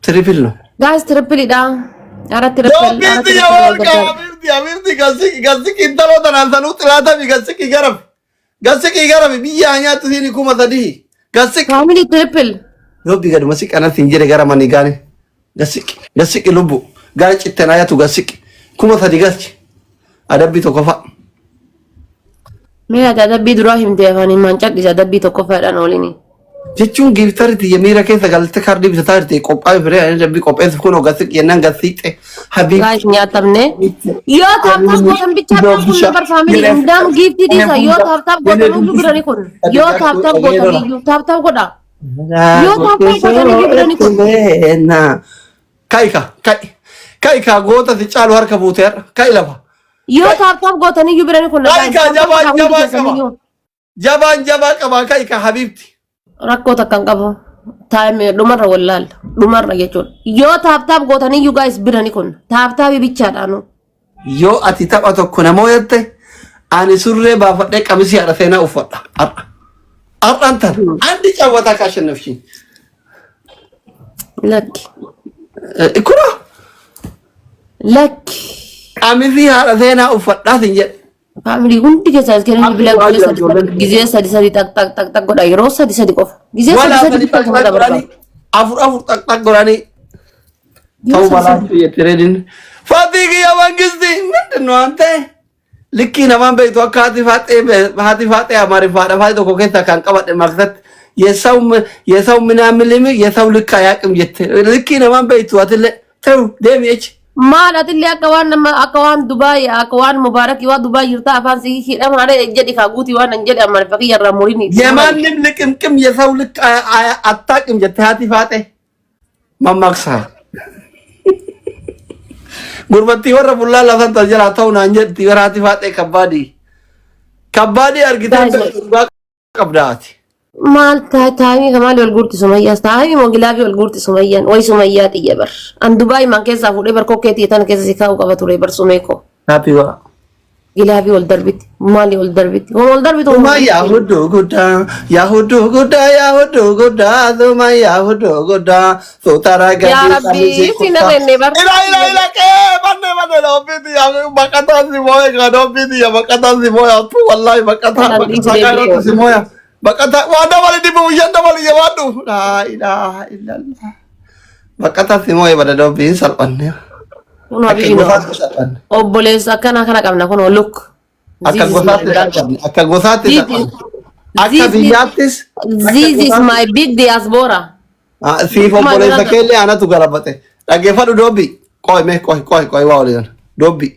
Triple ነው. Guys, triple dha. Ara triple, ara Doobbiitti triple yaa wal walqa gargaara. habiibti habiibti gassiqi gassiqi intaloo tanaan sanuu xilaatami gassiqi garafi gassiqi garafi biyya haa nyaattu siin 3000 gassiqi. Family triple. Doobbii gaduma siqanas hin jedhe gara manii gaane gassiqi gassiqi lubbu gara citten ayatu gassiqi 3000 galchi adabbii tokko fa'a. Mee ati adabbii duraa himte afaan himaan cal'ise adabbii tokkoffaadhaan oolini. Jechuun giiftarri tiyya miira keessa galte kaardii bitataa jirti qophaa'e firee ani adabbii qopheessuuf kun gassiqi jennaan gassiqxe habiibti. Guys, nyaatamne. Yoo tap tap gootan bichaa biraan kun bar family hundaan giiftii dhiisa yoo tap tap gootan iyyuu birani kun. Yoo tap tap gootan iyyuu tap tap godha. Yoo tap tap gootan iyyuu birani kun. Ka'i ka ka'i ka'i ka goota si caalu harka buute har'a ka'i lafa. Yoo tap tap gootan iyyuu birani kun. Ka'i Guys, ka tap tap jabaan godha hundi jabaa keessan qaba. iyyuu. Jabaan jabaa qaba ka'i ka habiibti. Rakkoo takka hin qabu. Time dhumarra wallaalla. Dhumarra jechuudha. Yoo tap tap gootan iyyuu guys birani kun. Tap tapii bichaadhaanu. Yoo ati tapha tokko namoo jette ani surree baafadhee qamisii haadha seenaa uffadha. Har'a. Har'aan tana. Andi cawwataa kaashannafshiin. Lakki. Ikura Lakki. qamisii haadha seenaa uffadhaa sin jedhe. Family hundi keessaa iskiriin Abdi bilbilaa waa gizee jira sadi ijoolleen sadi gizee sadi sadi tak tak tak tak godha yeroo sadi sadi qofa. Gizee sadi Walaa sadi sadi bicha tak kana tak barbaada. godhanii afur afur tak tak godhanii Yeroo ta'uu sadi sadi. balaachuu jette reedin. Fatii kiyya mangisti ምንድን ነው አንተ? Likkii namaan beektu akka haati faaxee haati faaxee amaariffaadha faati tokko keessaa kan qabadhe maksatti የሰው የሰው ምናምን የሰው ልክ አያውቅም jette likkii namaan beektu atillee ta'u deemi jechi. Maal atillee akka waan nama akka waan Dubaay akka waan Mubaarakii waan Dubaay jirta afaan si hidhamaadha jedhi kaa guutii waan an jedhe amaariffa kiyya irraa muriin itti murani. የማንም ልቅምቅም የሰው ልክ አታውቅም jette haati faaxee mammaaksa. Gurbattii warra fullaa lafan tan jalaa ta'u naan jetti warra haati faaxee kabbaadii. Kabbaadii argitee Guys, dhugaa qabdaati. Maal taa'imii kamaali wal guurti Sumayyaas taa'imii moo gilaafii wal guurti Sumayyaan way Sumayyaa xiyya bar. An Dubaay maan keessaa fuudhee bar kokkee xiyya tana keessa si kaa'u qaba ture bar sumee koo. Happy godha. Gilaafii wal darbitti maali wal darbitti homa wal darbitu homa Sumayyaa hudduu guddaa yaa hudduu guddaa yaa hudduu guddaa sumayyaa hudduu guddaa suutara Yaa gadii Rabbi qamisii si kuttaa. narrenne bar. Ila ila ila qee banne banne dhoobbiiti yaa baqataa si mooya kaa dhoobbiiti yaa baqataa si mooya tu wallaahi baqataa Kanaan dhiisi baqataa deebi'e. kairootti si mooya baqataa waa dabali dhibbu guyyaan dabali jabaadhu laa ilaaha illallah baqataa si mooya bada dhoobbii hin salphanne Kun akka habibi no. gosaatti salphanne Obboleessa akkana kana qabna kun look. akka This is my gosaatti brother. salphanne akka gosaatti This is salphanne akka this is biyyaattis akka this is gosaatti my big diaspora. Ah, siif My obboleessa brother. keellee anatu galabate. Dhaggeeffadhu doobbi. Qoy mee qoy qoy qoy waa waliin. Doobbi.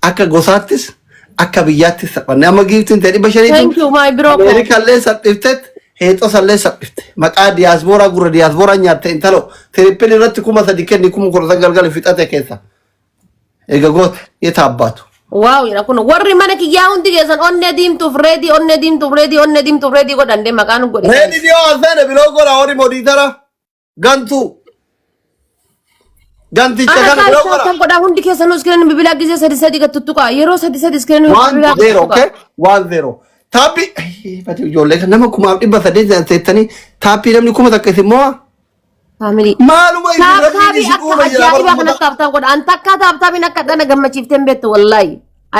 Akka gosaattis akka biyyaattis salphanne. Amma giiftiin ta'e 500tu Thank you my bro. Ameerikallee salphiftet heexosallee salphifte. Maqaa diyaaspooraa gurra diyaaspooraa nyaatte intalo. Triple irratti 3000 kenni 19,000 galgala fixate keessa. Eega goote yeeta abbaatu. Wow jedha kun warri mana kiyyaa hundi keessan onnee diimtuuf reedii onnee diimtuuf reedii onnee diimtuuf reedii godhan dee maqaan godhe. Reedi dhiyoo haasane biloo godha horii modiitara gantuu. Ganticha Ana kana kaa biloo godha. tap godhaa hundi keessanuu iskiriin bilbilaa gisee sadi sadi gad tuttuqaa yeroo sadi sadi iskiriin One bilbilaa zero, tuttuqaa. okay? 1-0. Taappii, bati ijoollee kan nama 1800 seettanii taappii namni 1000 isin mo'a. Family. Maaluma isin rabbiin Tap tapii isin akka uume jira ajaa'ibaa bara kanatti uummata. tap tap godha. An takkaa tap tapiin akka dhana gammachiiftee hin beektu wallaahi.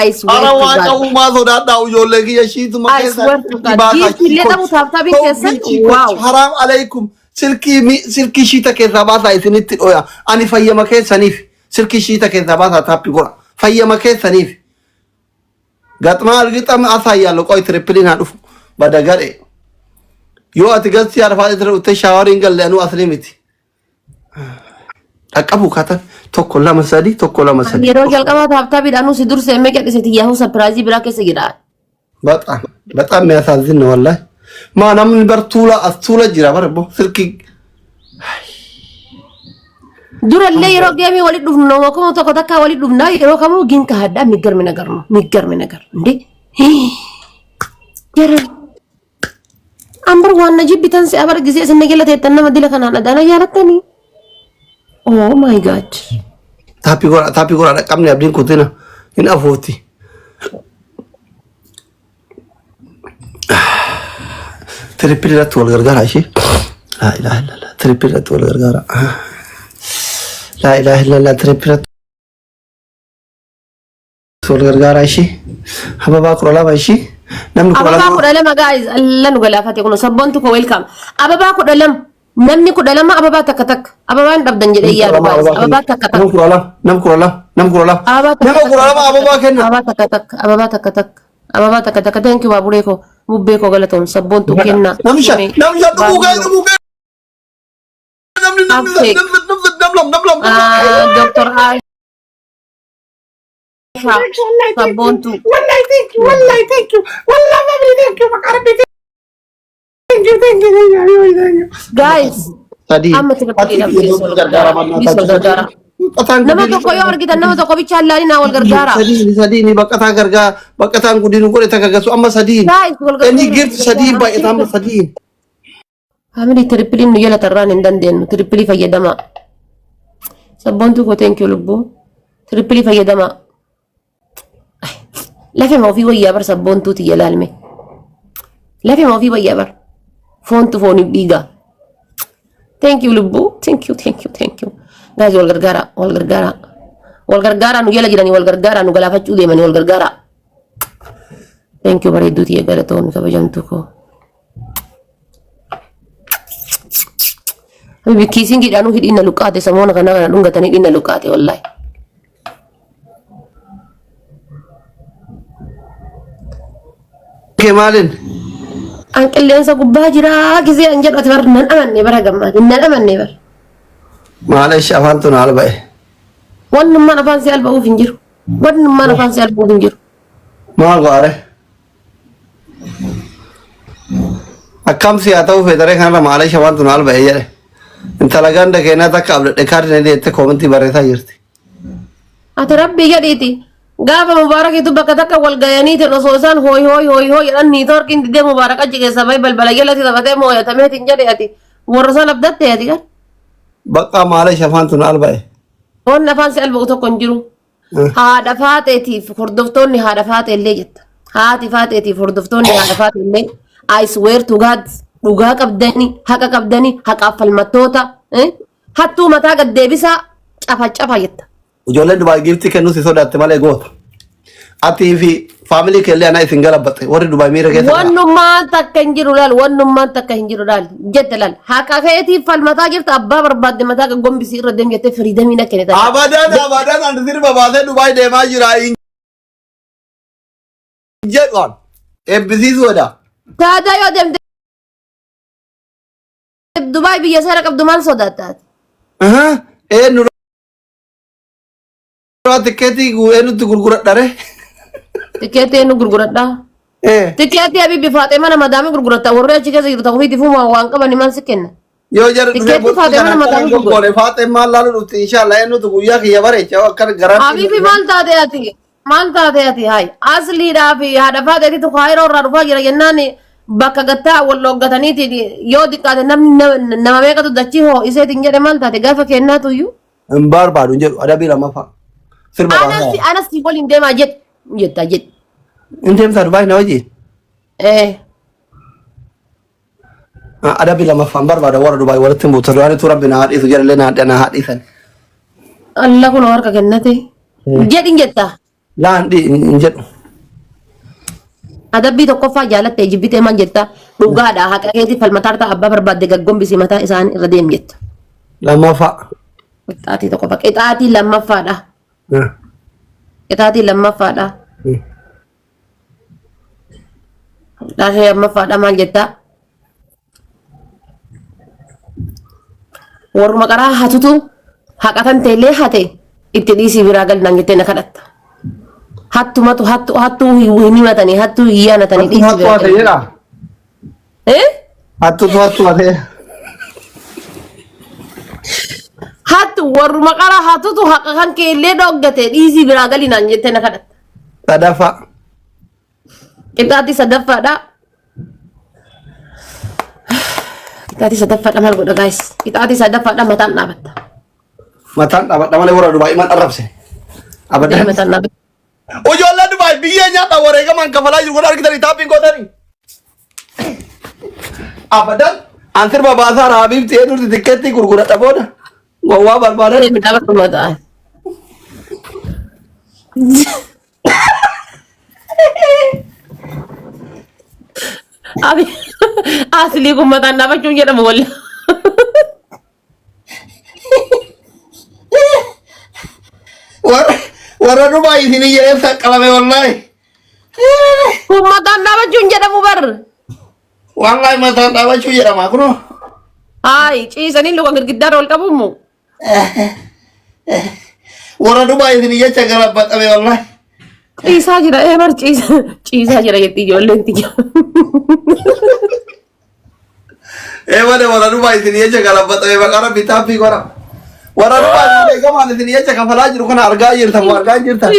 I swear Ara to waaqa God. uumaa sodaadhaa ijoollee kiyya shiituma I keessaa swear to silkii God. baasaa Giiftii illee chiikoch. qabu tap tapiin keessan Tawbii chiikoch. wow. Haraam alaykum. Silkii silkii shiita keessaa baasaa isinitti dhoya. Ani fayyama keessaniif silkii shiita keessaa baasaa taappii godha. Fayyama keessaniif. Gaxmaa argixam asaayyaalo qoy trippiliin haa dhufu. Bada gadhe. Yoo ati galtii arfaa irra dhuftee shaawariin galle anuu asli miti. Dhaqqabu kaatan tokko lama sadi tokko lama sadi. Yeroo jalqabaa tap tapiidhaan si dursee mee cal'ise xiyyaahuu surprise biraa keessa jira. በጣም በጣም የሚያሳዝን ነው ወላሂ። ማ namni bar tuula as tuula jira bar bo silkii Durallee yeroo geemii walitti dhufnu nama kuma tokko takkaa walitti dhufnaa yeroo kamuu ginka haddaa የሚገርም ነገር ነው የሚገርም ነገር እንዴ Jara ambar waan na jibbitan si'a bara gisee isin na jala teettan nama dila kanaan adaana jaalattanii. Oh my God. Taappii godha taappii godha dhaqqabni abdiin kutina hin afuufti. Triple irratti wal gargaara ishee. Laa ilaaha illallah. Triple irratti wal gargaara. Laa ilaaha illallah triple wal gargaaraa ishii. Ababaa 12 ishii. Namni kudha Ababaa lama. 12 guys, alla nu galaafate kun sabboontu koo welcome. Ababaa 12, namni 12 ababaa takka takka. Ababaan dhabdan jedhee yaadu guys. Ababaa takka Nama takka. 12, nama 12, nama 12. Ababaa takka Nama takka. 12 ababaa kenna. Ababaa takka takka. Ababaa takka takka. Ababaa takka takka. Thank you baaburee koo. Bubbee koo galatoom sabboontu kenna. Namni shan, namni shan dhuguu ga'e, dhuguu ga'e. Namni namni Afeek. namni namni nam lam nam lam. Dr. Aisha sabboontu. Wallahi thank you, wallahi thank you, wallahi family thank you, maqaa rabbii thank you, thank you, thank you, thank you. Guys, Sadii. amma triple dhabdee wal gargaara. Please wal gargaara. Baqataan Nama guddin- tokko yoo argitan nama tokko bichaan laalinaa wal gargaara. Sadii sadii baqataa gargaara. Baqataan guddin godhe takka gasu amma sadii. Guys, wal gargaara. Inni gift sadii baay'ata amma sadii. Family tripleiin nu jala tarraan hin dandeenyu. Triple fayyadamaa. Sabboontuu koo thank you lubbuu. Triple fayyadamaa. Lafema ofii wayyaa bar sabboontuuti jalaalme. Lafema ofii wayyaa bar. Foontu fooniif dhiigaa. Thank you lubbuu. Thank you, thank you, thank you. Guys, wal gargaara, wal gargaara. Wal gargaara, nu jala jiranii wal gargaara, nu galaafachuu deemanii wal gargaara. Thank you bareedduuti galatoon kabajamtu koo. Habibi kissingiidhaan hidhiin na luqqaate samoona kana kana dhungatanii hidhiin na luqqaate wallahi. Kee maalin? An qilleensa gubbaa jiraa gisee an jedhu ati bar nan amanne bara gammaati nan amanne bar. Maalish afaan tun haala ba'e. Wannummaan afaan si alba'uuf hin jiru. Wannummaan afaan si alba'uuf hin jiru. Maal go'aare? Akkam si haa ta'u feetaree kanarra maalish afaan tun haala ba'e jedhe. Intala ganda keenyaa takka abdadhe kaardina deette comment barreessaa jirti. Ati rabbii jedhiiti. Gaafa Mubaarakiitu bakka takka wal gayaniitiin osoo isaan hooy hooy hooy hooy jedhan networkiin didee Mubaarak achi keessa bahee balbala jalatti taphatee moo'atameetiin jedhe ati warra isaan abdatte ati kan. Bakka maalish afaan tun haala ba'e. Wanni afaan si alba'u tokko hin jiru. Haadha faaxeetiif hordoftoonni haadha faaxee illee jetta. Haati faaxeetiif hordoftoonni haadha faaxee illee I swear to God dhugaa qabdanii haqa qabdanii haqaaf falmattoota hattuu mataa gad deebisaa cafa cafa jetta. Ijoolleen Dubaay gift kennuu si sodaatte malee goota. Atii fi family keellee anaa isin galabatte warri Dubaay miira keessa. Wannummaan takka hin jiru laal, wannummaan takka hin jiru laal jette laal, haqa keetiif falmataa jirta, abbaa barbaadde mataa gombisii irra deem jettee freedomii na kennita. Abadaan abadaan ani sirba baasee Dubaay deemaa jira hin jedhu eebbisiisuudha. Taadaa yoo deemte Dubaay biyya seera qabdu maal sodaatta ati? Eenyu tikeetii eenyutti gurguradhare? Tikeetii eenyu gurguradhaa? Tikeetii Habibi faaxee mana madaamii gurguratta, warri achi keessa jiru ta'uu ofiitii fuuma waan qaban maal si kenna? Yoo jara dhufee Tikeetii faaxee mana madaamii gurgura. goone faaxee maal laalu dhufti inshallah eenyutu guyyaa kiyya bareecha akka garaan. Habibi maal taate ati? Maal taate ati hayi? Asliidhaa fi haadha faaxeetitu kaayiroo irraa dhufaa jira jennaan bakka gattaa wal dhooggataniiti yoo xiqqaate namni nama meeqatu dachii hoo iseetiin jedhe maal taate gaafa kennaatu iyyuu? Hin barbaadu hin jedhu adabii lammaffaa. Sirba Anas baasaa. anas si waliin deemaa jedhe jetta jedhe. Hin deemtaa Dubaay na wajjin? Eh. Adabii lammaffaa hin barbaada warra Dubaay walitti hin buutu. Duraanitu rabbi na haadhiisu jedhallee na haadhiisan. Allah kun harka kennate. Jedhin jetta. Laan hin jedhu. Adabbii tokkoffaa jaalattee jibbitee maal jetta? Dhugaadha haqa keetii falmataa ta'a abbaa barbaadde gaggombisi mataa isaan irra deem jetta. Lammaffaa. Qixaatii tokkoffaa. Qixaatii lammaffaadha. Qixaatii lammaffaadha. Qixaatii lammaffaadha maal jetta? Warruma qaraa hatutu haqatan teellee hate itti dhiisii biraa galnaan jettee na kadhatta. Hattumatu hattu hattuu hin himatanii hattuu hin yaanatanii Hattu dhiisii hattu biraa hate galnaan. jedha. Eh? Hattutu hattu hate. Hattu warruma qaraa hatutu haqa kan keellee dhoggate dhiisii biraa galinaan jettee na kadhatta. Sadaffaa. Qixaatii sadaffaadha. Qixaatii sadaffaadha maal godha guys? Qixaatii sadaffaadha mataan dhaabatta. Mataan dhaabadha malee warra Dubaay iman arrabse. Abadan. Mataan dhaabatta. Ijoollee Dubaay biyyee nyaata wareegamaan kafalaa jiru godha argitanii taappiin gootanii. Abadan. An sirba baasaa raabiif ta'ee turte tikkeettii gurguradha booda. Gowwaa barbaadan. Deemi dhaabadhu mataa. Abi aslii kun mataan dhaabachuun jedhamu walla. Warra warra Dubaay isinii jedhee saqqalame wallaahi. Kun mataan dhaabachuun jedhamu bar. Wallaahi mataan dhaabachuu jedhama kunoo. Hayi ciisanii luka girgiddaarra ol qabumu. Warra Dubaay isinii jecha galabbaxame wallaahi. Ciisaa jira ee bar ciisaa jira jetti ijoolleen tiyya. Ee malee warra Dubaay isinii jecha galabbaxame maqaa rabbi taappii godha. Warra Dubaay beekamaan isinii jecha kafalaa jiru kana argaa jirtan moo argaa jirtan.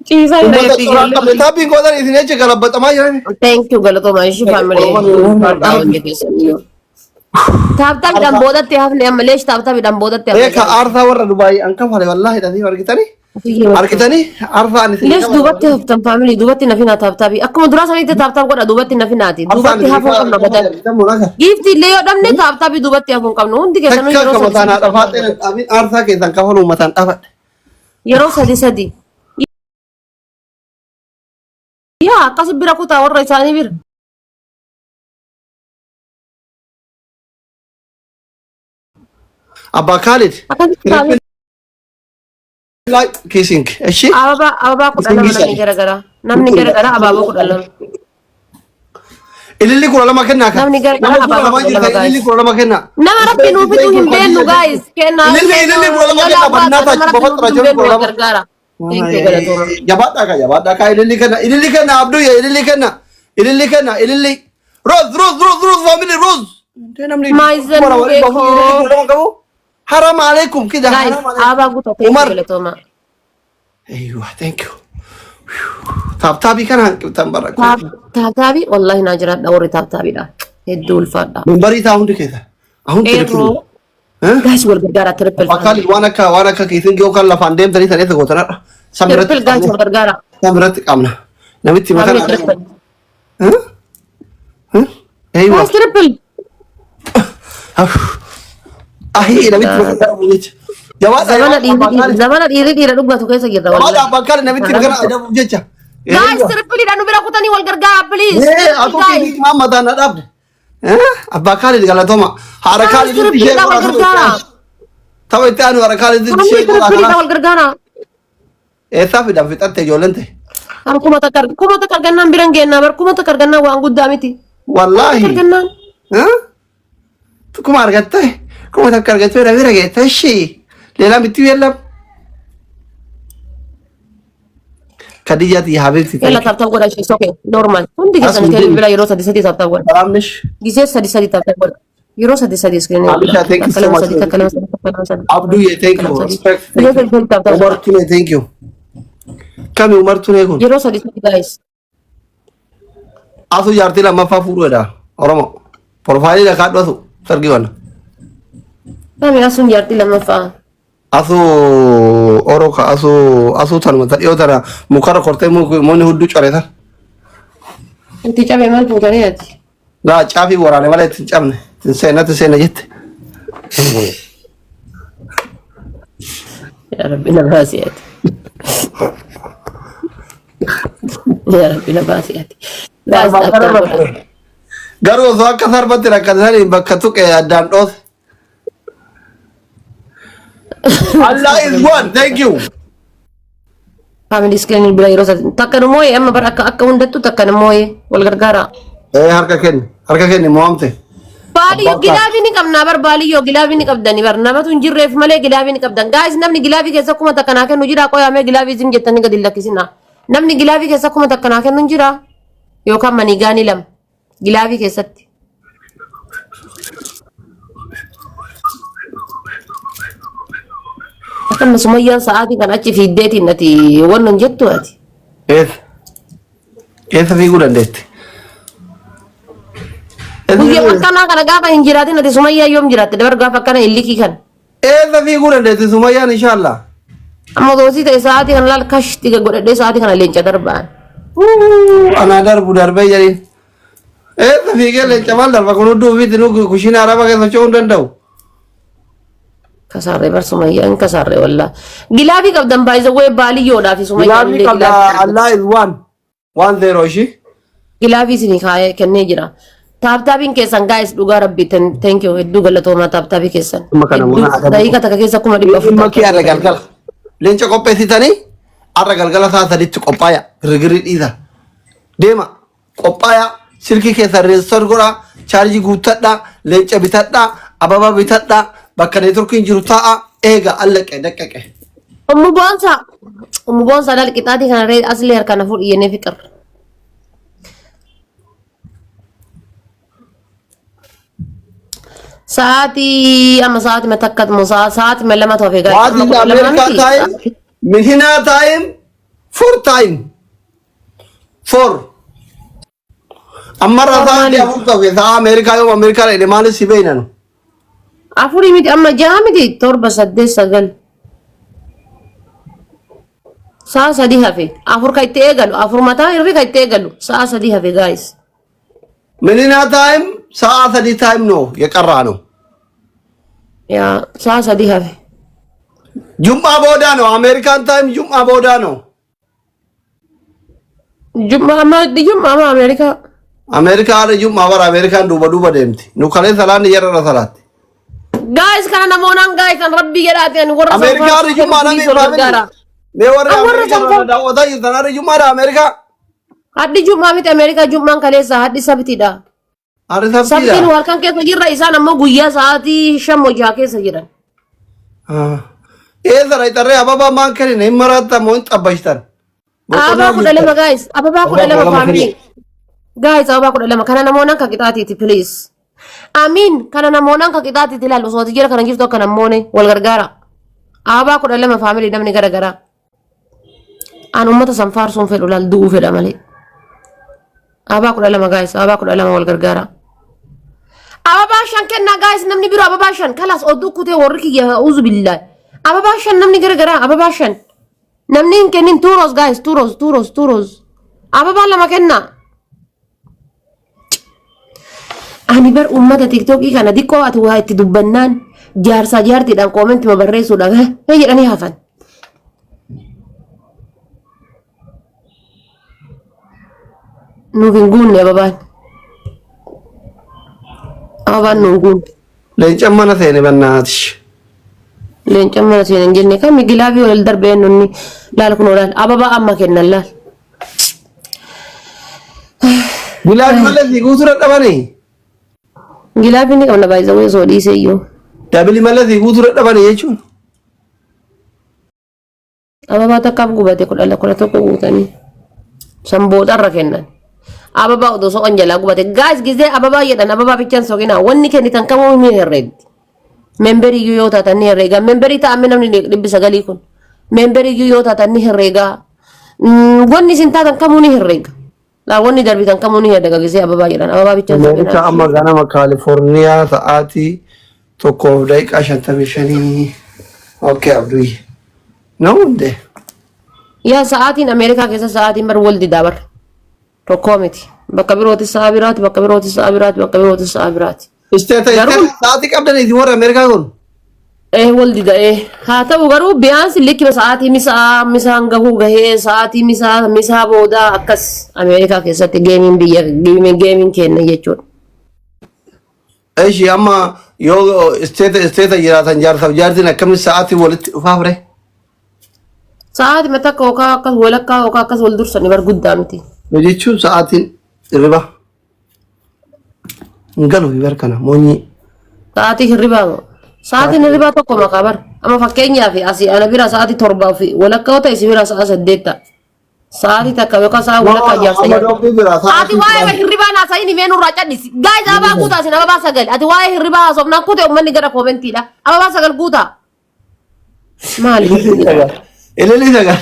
Ciisaa jira Uummata jetti coraa ijoolleen qabne tiyya. taappiin godhan isin jecha galabbaxamaa jiran. Thank you galatooma ishii family. Ulfaadhaa hundi keessaniyyuu. Taaptaapidhaan boodatti hafne amma leesh taaptaapidhaan boodatti hafne. Beeka aarsaa warra Dubaay an kafale wallaahi dhasii argitanii? Argitanii aarsaa ani isin Leesh duubatti haftan family duubatti nafinaa taaptaabii. Akkuma duraa sanitti taaptaap godha duubatti nafinaati. Duubatti hafuu qabna badan. Giifti illee yoo dhabne taaptaabii duubatti hafuu hin qabnu. Hundi keessanuu Takka yeroo akka sadi mataan sadi haadha faaxee dhaabin aarsaa keessan kafalu mataan dhaabadhe. yeroo sadi sadi. Yaa akkas bira kutaa warra isaanii bira. Abbaa Kaalid. Akkasitti taa'ee Like kissing. Eshi? Ababaa 12 namni gara gara. Namni gara gara abaaboo 12. Ililli 12 kennaa kan. Namni gara gara Nama kudha abaaboo lama 12 jirtan guys. ililli 12 kennaa. Nama rabbi nuu fiduu hin beennu guys. Kennaa. Ililli 12 kennaa bannaa Nama taachu rabbi bafa nuu fiduu hin beennu wal 12. gargaara. Thank you galatooma. Jabaadhaa kaa jabaadhaa kaa ililli kenna ililli kenna Abduyya ililli kenna ililli kenna ililli. Rose Rose Rose Rose family Rose. Namni Maayizan beekoo. Haram alaikum kida Guys, haram alaikum. ababaa guutaa thank you Umar. galatooma. Aywa thank you. Taaptaabii kana hanqiftan bara. Taaptaabii wallahi naa jiraadha warri taaptaabiidha. Hedduu ulfaadha. Mimbarii taa hundi keessa. Ahun Eerroo. Guys wal gargaara triple. Akkaan waan akka keessan yookaan lafaan deemtanii san eessa gootanadha. San biratti Triple guys wal gargaara. San biratti qabna. Namitti Family makan. triple. Aywa. Guys triple. Ahii namitti makan jecha. Jawaadha Zamana dhiirri dhiira dhugatu keessa jirra Jawaadha wallahi. abbaan kaali namitti makan adabuuf jecha. Guys triple dha nu bira kutanii wal gargaara please. Ee Triple atuu guys. keessi maal mataan na dhaabde. Abbaa kaali galatooma. Haara Guys kaali triple dha wal gargaara. Tapha itti aanu haara kaali Family ishee triple dha wal gargaara. Eessaa fidan fixatte ijoolleen ta'e. Har 1000 argannaan biran geennaa bar 1000 argannaan waan guddaa miti. Wallaahi. Argannaan. Kuma argatte 1000 argatte bira bira geette ishii. ሌላ ምትዩ የለም ከድያት የሀቢብቲ Yalla tap tap godha ishee okay normal. Hundi keessan Asuma iskiriin bilaa yeroo sadi sadi tap tap godha. ሰላም ነሽ? Gisee sadi sadi tap tap godha. Yeroo sadi sadi iskiriin Abisha, thank you takka so lama much. sadi takka lama sadi takka lama sadi. አብዱዬ thank you respect Yeroo sadi sadi tap tap ኡመር godha. ቱኔ thank you kami ኡመር ቱኔ kun Yeroo sadi sadi guys. asu jaartii lammaffaa fuudhuudha Oromo profaayilii dhakaadhu asu sargii wana Kami asuun jaartii lammaffaa. asu oro ka asu asu tanuma ta dhiyoo tana mukarra kortee mukni hudduu core tan Itti cabee maal fuutanii ati? laa caafii waraane malee ittiin cabne ittiin seenna ittiin seenna jette Yaa Rabbi na baasi ati. Yaa Rabbi na baasi ati. Guys tap tap godha. Garuu osoo akka sarbatti rakkatanii bakka tuqe addaan dhoose. Allah is one thank you. Family screen bira yeroo sadi takka nu moo'e amma bara akka akka hundattuu takka nu moo'e wal gargaara. Ee harka kenni harka kenni mo'amte. Baaliyyoo gilaabii ni qabnaa bar baaliyyoo gilaabii ni qabdani bar namatu hin jirreef malee gilaabii ni qabdan. Guys namni gilaabii keessa 1000 naa kennu jira qoyaamee gilaabii isin jettanii gadi hin lakkisina. Namni gilaabii keessa 1000 naa kennu hin jira yookaan manigaanii lama gilaabii keessatti. Akkuma sumayyaan sa'aatii kan achi fiiddeetiin ati wannan hin jettu ati. Eessa? Eessa fiiguu dandeetti? Guyyaa akkanaa kana gaafa hin jiraatin ati sumayyaa yoom jiraatte dabar gaafa akkana illikii kan. Eessa fiiguu dandeetti sumayyaan inshallah. Amma doosii ta'e sa'aatii kana laal kashti godhadhee sa'aatii kana leenca darba'an. Anaa darbu darbee jedhiin. Eessa fiigee leenca maal darba kun hudduu ofiitti nu kushiina araba keessa socho'uu hin danda'u. Kasaarree bar Sumayyaa hin kasaarree wallaa. Gilaafii qabdan baay'isawwee baaliyyoodhaa fi Sumayyaan Gilaafii illee qabda gilaafii qabdan. Allah is one. One zero ishii. Gilaafii isinii kaayee kennee jira. Taaptaapiin keessan gaayis dhugaa rabbii thank you hedduu galatoomaa taaptaapii keessan. Amma kana Hedduu mana adabu. daqiiqa takka keessa 400,000 Dhimma kee taaptaapii har'a galgala. Leenca qopheessitanii har'a galgala sa'a 3tti qophaaya. Girgirri dhiisa. Deema. Qophaaya. Silkii keessan reestor godhaa. Chaarjii guuttadhaa. Leenca bitadhaa. Ababa bitadhaa. Bakka neetworkiin jiru taa'a. Eega allaqe daqqaqe. Ummu Boonsaa. Ummu Boonsaa laal qixaatii kana ree asli harkaan na fuudhi jennee fiqir. Sa'aatii amma sa'aatii ma takka moo sa'aatii ma lamatu hafe gaa'e What amma is 12 America miti. time? Minhina time? Four time. Four. Ammarraa Four sa'aatii maali? 4 ta'e sa'a Ameerikaa yoo Ameerikaa dhaqne maaliif si beeknan? Afurii miti amma jaha miti torba saddeet sagal. Sa'a 3 hafe afur ka itti eegalu afur mataa irri ka itti eegalu sa'a 3 hafe gaayis. Minhina time sa'a 3 time no የቀራ ነው። Yaa sa'a 3 hafe. Jum'aa boodaa ነው። Ameerikaan time Jum'aa boodaa ነው። Jum'a amma jum'a amma Ameerikaa. Ameerikaa haadha Jum'aa bara Ameerikaan duuba duuba deemti. Nu kalee salaanni jarra salaatti. Guys kana namoonaan guys an rabbii jedhaati ani warra san Ameerikaa haadha faarsu Jum'aa namni please wal faamili. gargaara. Mee warri An warra Ameerikaa san irraa daawwataa jirtan haadha Jum'aadha Ameerikaa. Haddi jum'aa miti Ameerikaa jum'aan kaleessa haddi sabtiidha. Haadha Sabtiin sabtiidha. halkan keessa jirra isaan ammoo guyyaa sa'aatii 5 moo 6 keessa jiran. Eessa dhayxarree ababaa maan kennine hin maraattan moo hin xabbashtan? Ababaa Boqonnaa 12 jirtan. guys ababaa kudha Ababaa lama 12 family. kenni. Guys ababaa 12 kana namoonaan kan qixaatiiti please. Amiin kana namoonaan kan qixaatiiti ilaal osoo ati jira kana jirtu akka namoone wal gargaara. Ababaa 12 family namni gara garaa. An ummata san faarsuun fedhu laal du'uu fedha malee. Ababaa 12 guys ababaa 12 wal gargaara. Ababaa 5 kennaa guys namni biroo ababaa 5 kalaas oduu kutee warri kiyya uzu billahi. Ababaa 5 namni gara garaa ababaa 5. Namni hin kennin tuuros guys tuuros tuuros tuuros. Ababaa 2 kennaa. Ani bar uummata tiktookii kana diqqoo ati waa itti dubbannaan jaarsaa jaartiidhaan koomentima barreessuudhaan hee jedhanii hafan. Nuuf hin guunne ababaan. Ababaan nu hin guunne. Leencan mana seene bannaatish. Leencan mana seene hin jenne kami gilaabii wal darbee nunni laal kunoo laal ababaa amma kennan laal. Gilaabii malee sii guutuu dadhabanii. Gilaabii ni qabna baay'isa osoo dhiisee iyyuu. Dabili malee sii guutuu dadhabanii jechuun. Ababaa takkaaf gubate 12 11 guutanii. San boodarra kennan. Ababaa odoo soqan jalaa gubate. Gaas gizee ababaa jedhan ababaa bichaan soqinaa. Wanni kennitan kamuu ni herreegdi. Memberii iyyuu yoo taatan ni herreegaa. Memberii ta'ame namni 900 kun. Memberii iyyuu yoo taatan ni herreegaa. Wanni isin taatan kamuu ni herreega. Laa wanni darbitan kamuu ni herreega gizee ababaa jedhan. Ababaa bichaan Ameerikaa soqinaa. amma ganama Kaalifoorniyaa sa'aatii 1:55. Okay Abduyye. Na hundee. Yaa sa'aatiin Ameerikaa keessa sa'aatiin bar wal didaa bar. Tokkoo miti. Bakka birootis sa'a biraati, bakka birootis sa'a biraati, bakka birootis sa'a biraati. Isteeta Garuu isteeta sa'aatii qabdan isin warra Ameerikaa kun. Wal dida eh. Haa ta'u garuu biyaansi likkima sa'aatii misaa misaan gahuu gahee sa'aatii misaa misaa boodaa akkas Ameerikaa keessatti geemiin biyya geemiin kenna jechuudha. Eshi amma yoo isteeta isteeta jiraatan jaarsaaf jaartiin akkamitti sa'aatii walitti dhufaa ture? Sa'aatii takka yookaan akkas walakkaa yookaan akkas wal dursanii bar guddaa miti. Jechuun sa'aatiin hirriba hin galu bar kana moonyii. Sa'aatii hirribaa moo? Sa'aatiin hirribaa tokko maqaa bar. Amma fakkeenyaaf asii ana bira sa'aatii 7 fi walakkaa yoo ta'e si bira sa'a 8 ta'a. Sa'aatii takka yookaan sa'a No, walakkaa jaarsa amma jaarsa. dhoofii bira Ati sa'aatii waa'ee 10. hirribaa naasa'iin himee nurraa cadhisi. Gaayis ababaa guutaa isin ababaa 9. Ati waa'ee hirribaa haasofnaan kute uummanni gara koomentiidha. Ababaa 9 guutaa. Maali? Ililii 9. Ililii 9.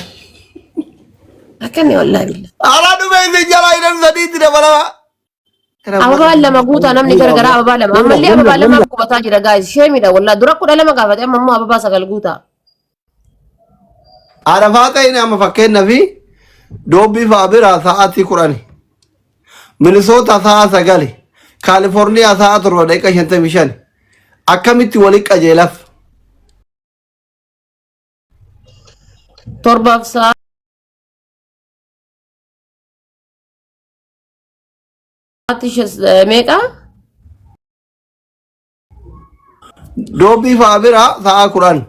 Akkanni wallaahi billah. Alaa dhume isin jalaa hidhan sadiitti dabalama. Ababaa 2 guutaa namni gara garaa ababaa 2. Ammallee ababaa 2 gubataa jira gaayis. Sheemidha wallaahi. Dura 12 gaafate amma immoo ababaa 9 guutaa. Arafaa ta'in amma fakkeenyaaf doobbii fa'aa biraa sa'aatii 10. Minisoota sa'a 9. Kaalifoorniyaa sa'a 7:55. Akkamitti walitti qajeelaf? Torbaaf sa'aatii meeqa? Doobbii fa'aa bira sa'a 10.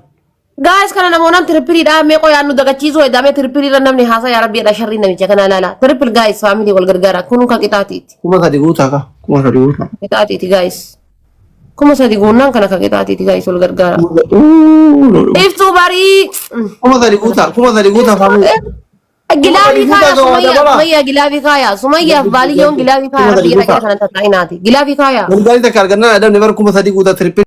Guys, kana namoonaan tripleiidha meeqoo yaadnu dagachiisuu hedamee tripleiirra namni haasaa yaa rabbi jedha sharrii namicha kana ilaala. Triple, guys, family wal gargaara kun kan qixaatiiti. 3000 guutaa ka. 3000 guutaa. Qixaatiiti, guys. 3000 guunnaan kana kan qixaatiiti, guys, wal gargaara. Iftuu barii. 3000 guutaa. 3000 guutaa, family. Glove guutaa kaaya gahaa Sumayyaa. dabala. Sumayyaa, glove kaaya. Sumayyaaf baaliyyoon glove kaaya. 3000 Rabbi jedha guutaa. kana tattaa'inaati. Glove kaaya. Gargaarii takka argannaan adamne bara 3000 guutaa triple.